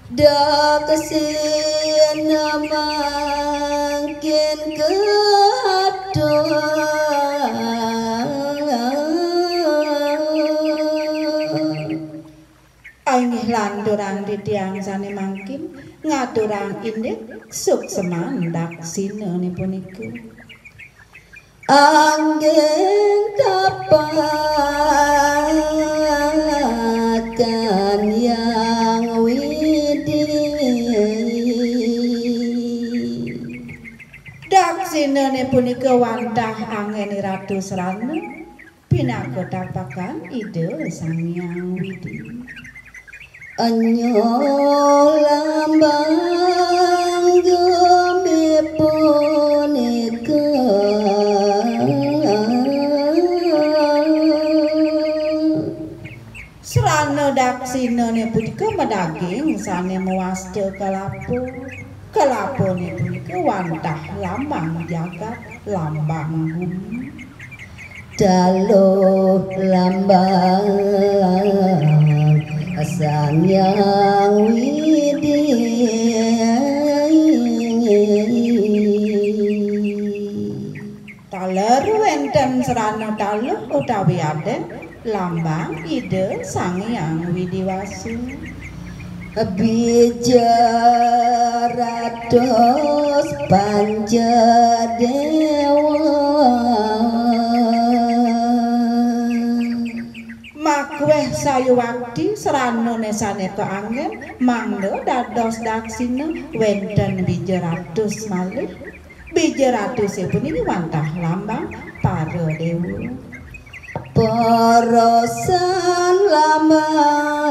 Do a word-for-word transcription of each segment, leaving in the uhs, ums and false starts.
Daksina mangkin katur. Inggih lanturang titiang sané mangkin ngaturang indik suksman daksinané punika. Anggén tapakan Hyang Widi. Daksinané punika wantah anggén Ratu Srana, pinaka tapakan Ida Sang Hyang Widi. Enya lambang gumi punika. Srana daksinané punika madaging sané mawasta kalapa. Kalapané punika wantah lambang jagat, lambang gumi. Taluh lambang Sang Hyang Widi. Taler wénten srana taluh utawi adén lambang Ida Sang Hyang Widi Wasa. Bija ratus panca déwa. Makuéh sayuwakti sranané sané kaanggén mangda dados daksina wénten bija ratus malih. Bija ratusé puniki wantah lambang para déwa. Porosan lambang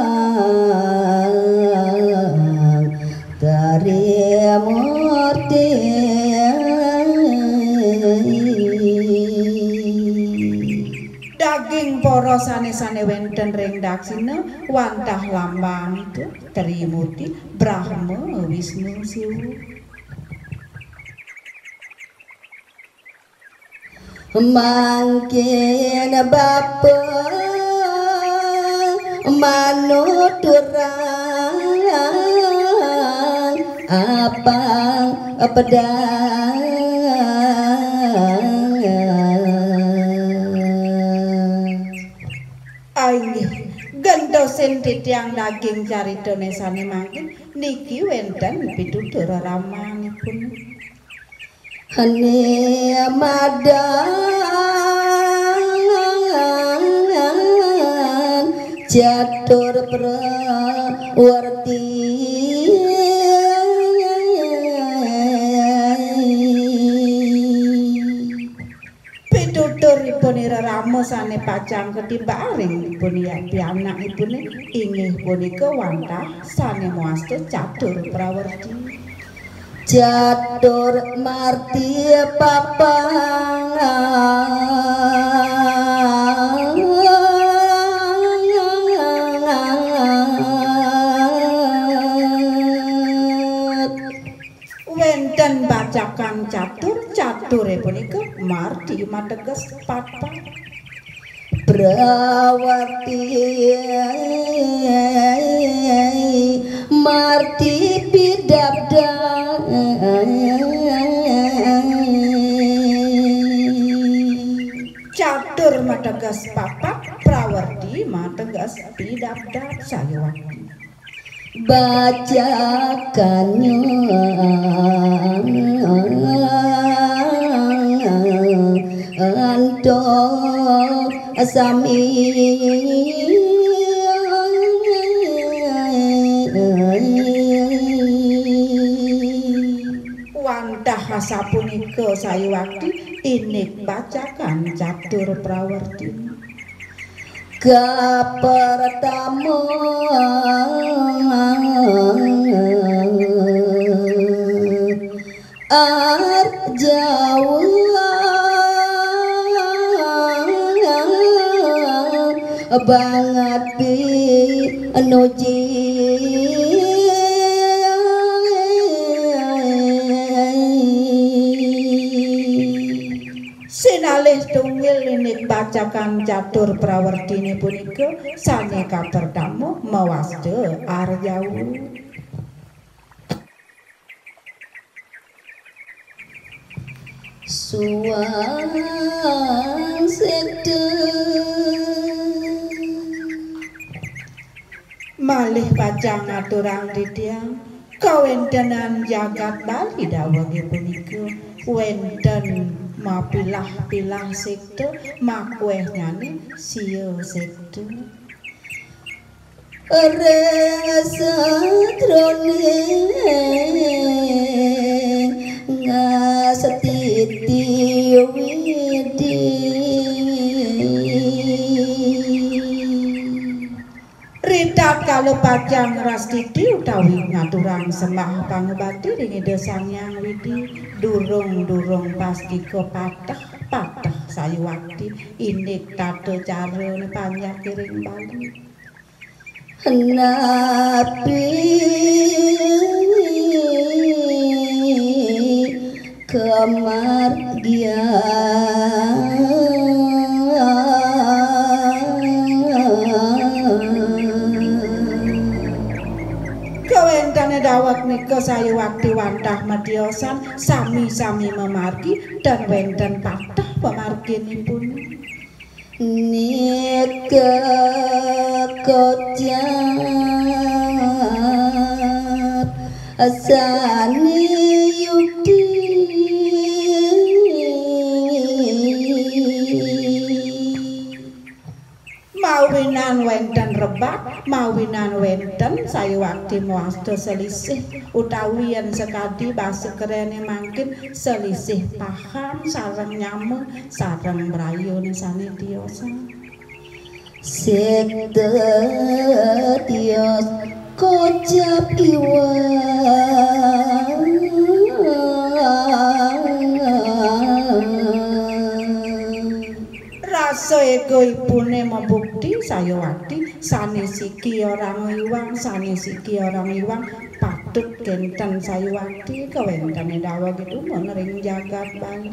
Trimurti. Daging porosané sané wénten ring daksina wantah lambang Trimurti, Brahma, Wisnu, Siwa. Mangkin bapa manuturang apang pedang. Inggih, gentosin titiang daging caritané sané mangkin niki wénten pitutur ramanipun. Hane madan catur prawerti. Pituturipun ira rama sané pacang katibaring ipun ya pianakipun inggih punika wantah sané mawasta catur prawerti. Catur marti papang. Wénten bacakan catur, caturé punika marti mateges papat. Prawerti marti pidabdab. Catur mateges papat, prawerti mateges pidabdab sayuwakti. Bacakannya anto sami. Wantah asapunika sayuwakti indik bacakan catur prawertina. Kapertama Arjawa banget pinuji. Sinalih tunggil indik bacakan catur prawertiné punika sané kapertama mawasta Arjawa. Suwang sekte. Malih pacang ngaturang titiang, kawéntenan jagat Bali dawege punika wénten mapilah-pilah sekte, makuéhnyané sia sekte. Ring satroning ngastiti widi. Ritat kala pacang ngrastiti utawi ngaturang sembah pangubakti ring Ida Sang Hyang Widi, durung-durung pastika pateh, pateh sayuwakti, indik tata carane panjak ring Bali. Napi kamargian. Kawéntené daweg nika sayuwakti wantah matiosan, sami-sami mamargi, tan wénten pateh pamarginipun. Nika kocap sane yukti. Mawinan wénten rebat, mawinan wénten sayuwakti mawasta selisih, utawi yén sakadi basa kerené mangkin selisih paham sareng nyama sareng brayane sane tiosan. Sekte tios kocap iwang. Rasa egoipune mabukti sayuwakti, sane siki orang iwang, sane siki orang iwang, patut kenten sayuwakti kawentene daweg dumun ring jagat Bali.